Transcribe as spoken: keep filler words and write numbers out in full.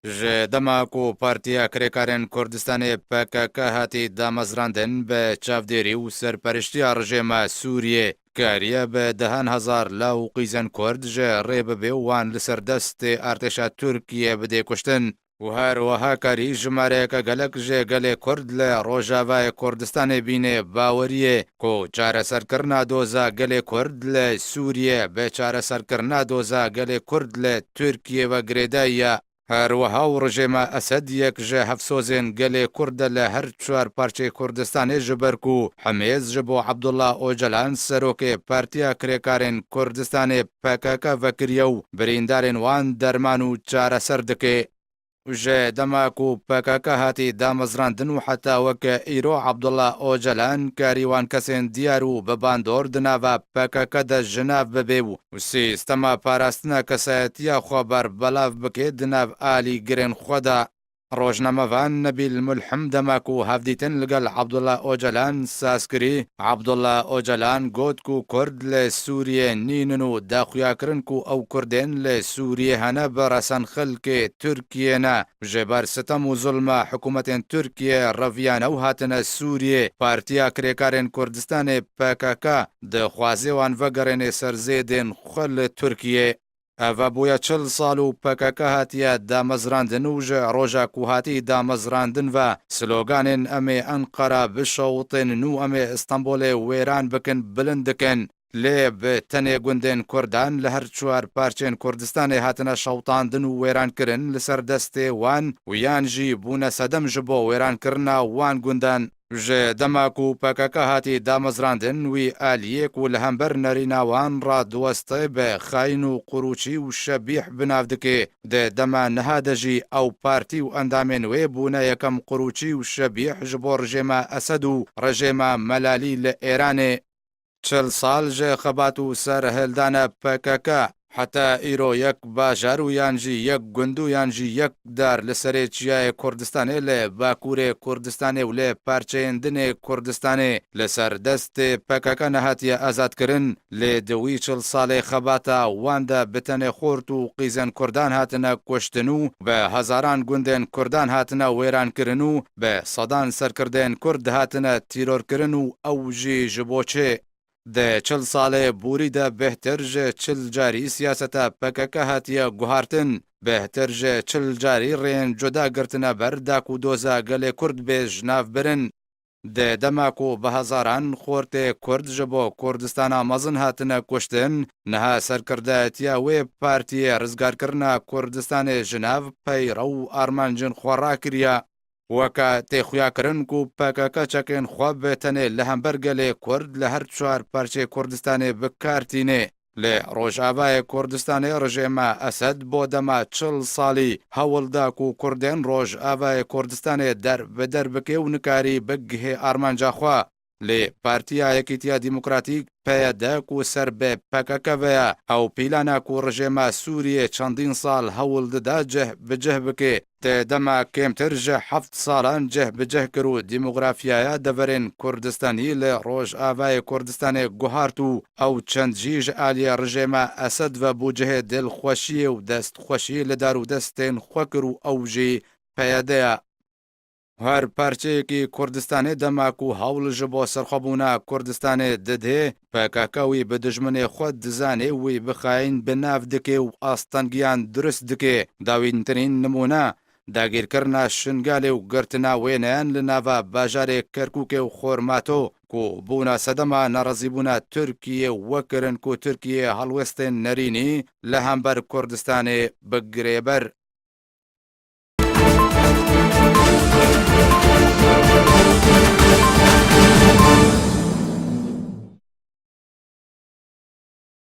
Ji dema ku Partiya Kirêkarên Kurdistanê P K K hatî damezrandin, bi çavdêrî û serperiştiya rejêma Sûriyê kariye bi dehan hezar law û qîzên Kurd ji rê bibê û wan li ser destê artêşa Tirkiyê bidê kuştin. Û her wiha karî jimareyeke gelek ji gelê Kurd li Rojavayê Kurdistanê bînê baweriyê ku çareserkirina doza gelê Kurd li Sûriyê bi çareserkirina doza gelê Kurd li Tirkiyê ve girêdayî ye. Her wiha û rejêma Esed yek ji hevsozên gelê Kurd e li her çar parçeyê Kurdistanê, ji ber ku himêz ji bo Abdullah Ocalan, serokê Partiya Kirêkarên Kurdistanê P K K vekiriye û birîndarên wan derman û çareser dike. Ji dema ku P K K hatî damezrandin û heta weke îro Abdullah Ocalan karî wan kesên diyar û bi bandor di nava P K K de ji nav bibê û sîstema parastina kesayetiya xwe berbelav bike di nav alîgirên xwe de. Rojnamevan Nebîl Mulhim dema ku hevdîtin li gel Abdullah Ocalan saz kirî, Abdullah Ocalan got ku Kurd li Sûriyê nînin û daxuya kirin ku ew Kurdên li Sûriyê hene bi resenxilkê Tirkiyê ne. Ji ber sitem û zulma hikûmetên Tirkiyê reviyane û hatine Sûriyê, Partiya Kirêkarên Kurdistanê P K K dixwaze wan vegerêne ser zêdên xwe li Tirkiyê. Ev bûye çil sal û P K K hatiye damezrandin û ji roja ku hatî damezrandin ve sloganên "Em ê Enqera bişewitînin" û "Em ê Stenbolê wêran bikin" bilind dikin. Lê bi tenê gundên Kurdan li her çar parçên Kurdistanê hatine şewitandin û wêrankirin li ser destê wan û yan jî bûne sedem ji bo wêrankirina wan gundan. Ji dema ku P K K hatî damezrandin, wî aliyê ku li hember nerîna wan radiweste bi xayîn û qurûçî û şebîh bi nav dike, di dema niha de jî ew partî û endamên wê bûne yekem qurûçî û şebîh ji bo rejêma Esed û rejêma Melalî li Êranê. Çil sal ji xebat û serhildana P K K, heta îro yek bajar û yan jî yek gund û yan jî yek dar li serê çiyayê Kurdistanê, li Bakurê Kurdistanê û li parçeyên dinê Kurdistanê li ser destê P K K nehatiye azadkirin, lê di wî çil salê xebata wan de bi tenê xort û qîzên Kurdan hatine kuştin û bi hezaran gundên Kurdan hatine wêrankirin û bi sedan serkirdeyên Kurd hatine tîrorkirin û ew jî ji bo çi? Di çil salê borî de bêhtir ji çil carî siyaseta P K K hatiye guhartin, bêhtir ji çil carî rêyên cuda girtine ber da ku doza gelê Kurd bê jinavbirin. Di dema ku bi hezaran xortê Kurd ji bo Kurdistana mezin hatine kuştin, niha serkirdayetiya wê partiyê rizgarkirina Kurdistanê ji nav peyre û armancên xwe rakiriye. Weke tê xuyakirin ku P K K çekên xwe bi tenê li hember gelê Kurd li her çar parçeyê Kurdistanê bi kar tîne. Li Rojavayê Kurdistanê rejêma Esed bo dema çil salî hewl da ku Kurdên Rojavayê Kurdistanê der bi der bike û nikarî bigihê armanca xwe. Lê Partiya Yekîtiya Demokratîk, P Y D, ku ser bi P K K ve ye, ew pîlana ku rejêma Sûriyê çendîn sal hewl dida cih bi cih bike, di dema kêmtir ji heft salan cih bi cih kir û demografiyaya deverên Kurdistanî li Rojavayê Kurdistanê guhart û ew çend jî ji aliyê rejêma Esed ve bû cihê dilxweşiyê û destxweşiyê li dar û destên xwe kir û ew jî P Y D ye. Her parçeyekî Kurdistanê dema ku hewl ji bo serxwebûna Kurdistanê didê, P K K wî bi dijminê xwe dizanê, wî bi xayîn bi nav dike û astengiyan durust dike. Dawîntirîn nimûne, dagîrkirina Şingalê û girtina wêneyan li nava bajarê Kerkûkê û Xormato, ku bûna sedema nerazîbûna Tirkiyê wekirin ku Tirkiye helwestên nerînî li hember Kurdistanê bigirê ber.